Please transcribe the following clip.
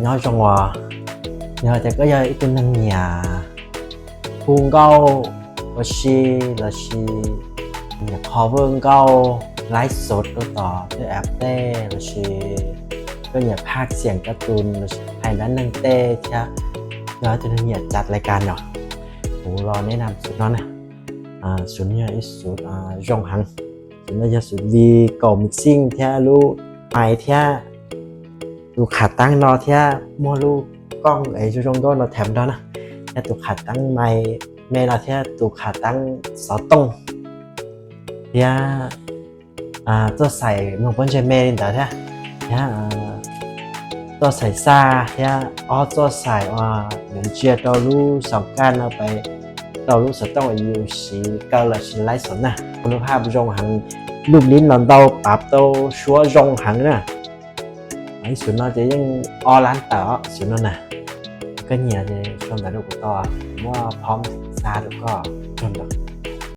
Nyob zoo os, yog tias koj yog ib tug neeg nyiam hu nkauj ua si lossis nyiam cover nkauj, live show rau tom tej app tej lossis koj nyiam phaj xiam kas tus lossis hais dab neeg tej thiab yog ib tug neeg nyiam cov lais kas no, kuv los nes nam xub no na. Xub no yog ib xub zoo heev. Xub no yog xub vi kaum mixing thiab lub maiv thiab tus khav taab no thiab muaj lub kooj es zoo zoo nkauj no tham nrog na, thiab tus khav taab maiv me no thiab tus khav taab xov tooj thiab txoj xaim mloog pob ntseg me li ntawd thiab, thiab txoj xaim xaj thiab ob txoj xaim uas yuav ntsia rau lub xaus kaj no pais rau lub xov tooj uas yus siv kaw lossis live show na. Lub haj zoo heev, lub lib los ntau pav tau suab zoo heev na. Ib xub no ces yeej ob lab tawm os xub no na. Koj nyiam ces sau ntawv rau kuv tau, muab phom xa rau koj tag ntawd.